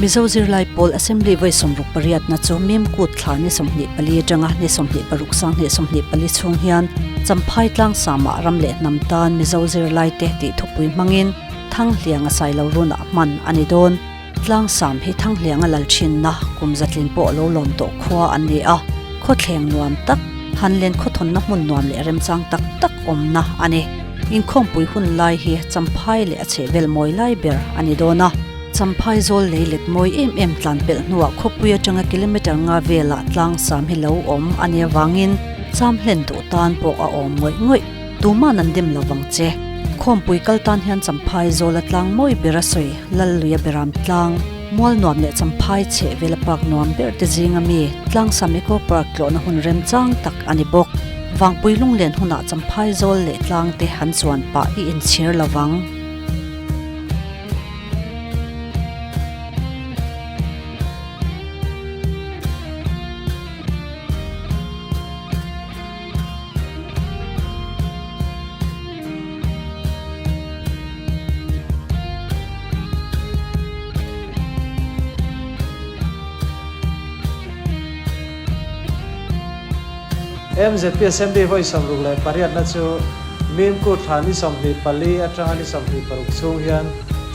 Mizo Zirlai Pawl Assembly vawi 68na chu Mimkut thla ni 24 atanga ni 26 2024 chhung hian Champhai Tlangsama ram leh hnam tan Mizo zirlaite tih thupui hmangin Thanghlianga Sailo runah hman a ni dawn. Tlangsam hi Thanghlianga lal thinna kum zatlin pawh lo lawm tawh khua an ni a, khawthleng nuam tak, han len khawthawnna hmun nuam leh remchang tak tak awmna a ni. Inkhawmpui hun lai hi Champhai leh a chhehvel mawi lai ber a ni dawn a. Champhai zawl lei let mawi em em tlan pelh hnuah khawpui atanga kilometre nga velah tlangsam hi lo awm a nia vangin cham hlen duh tan pawh a awm ngawih ngawih. Tuman an dim lo vang che. Khawmpui kal tan hian Champhai zawla tlang mawi ber a sawi, Lalluia Beram tlang, Mual nuam leh Champhai chheh vela park nuam ber te zinga mi Tlangsam Eco Park tlawhna hun remchang tak a ni bawk. Vangpui lunglen hunah Champhai zawl leh tlang te han chuan pah i inchhir lo vang. MZP Assembly vawi 68na chu Mimkut thla ni 24 atanga ni 26 chhung hian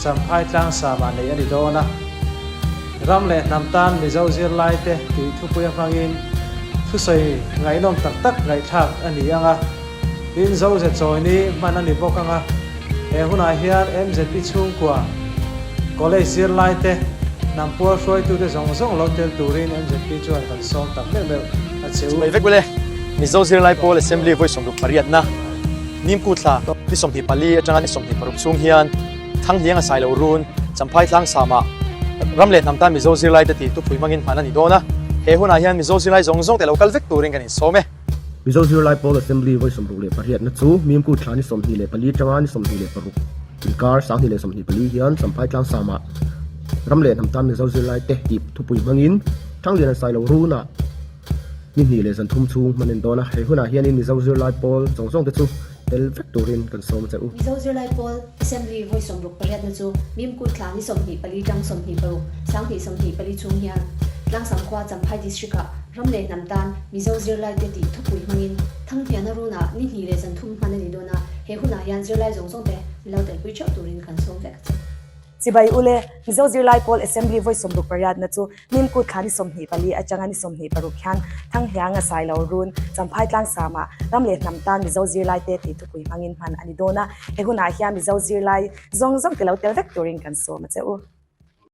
Champhai Tlangsam-ah neih a ni dawn a. Ram leh hnam tan Mizo zirlaite tih thupui a hmangin thusawi ngaihnawm tak tak ngaihthlak a ni ang a, tin Zoze chawi ni hman a ni bawk ang a. He hunah hian MZP chhungkua, college zirlaite, hnam pual hruaitute zawng zawng lo tel turin MZP chuan kan sawm tak meuh meuh a che u. Chimei vek ule, Mizo zirlai pawl Assembly vawi 68na, Nimku thla ni 24 atanga ni 26 chhung hian, Thanghliang a sai lo run, Champhai Tlangsama ram leh hnam tan Mizo zirlaite tih thupui hmangin hman a ni dawn a, he hunah hian Mizo zirlai zawng zawng te lo kal vek turin kan insawm e. Mizo Zirlai Pawl Assembly vawi 68na chu Mimku thla ni 24 tanga ni 26 inkar 2024 hian Champhai Tlangsama ram leh hnam tan Mizo zirlaite tih thupui hmangin Thanglian a sai lo runah Ni hnih leh zan thum chhung hman en dawn a, he hunah hianin Mizo zirlai pawl zawng zawng te chu tel vek turin kan sawm che u. Mizo zirlai pawl Assembly vawi 68na chu Mimkut thla ni 24 tang 26, 2024 chhung hian Tlangsam khua Champhai District-ah ram leh hnam tan Mizo zirlaite tih thupui hmangin Thanghniana runah ni hnih leh zan thum hman a ni dawn a, he hunah hian zirlai zawng zawng te lo telpui theuh turin kan sawm vek a che. Chibai ule, Mizo Zirlai Pawl Assembly vawi 68na chu Mimkut thla ni 24 atanga ni 26 hian Thanghlianga Sailo Run, Champhai Tlangsama ram leh hnam tan Mizo zirlaite tih thupui hmangin hman a ni dawn a, he hunah hian Mizo zirlai zawng zawng te lo tel vek turin kan sawm a che u.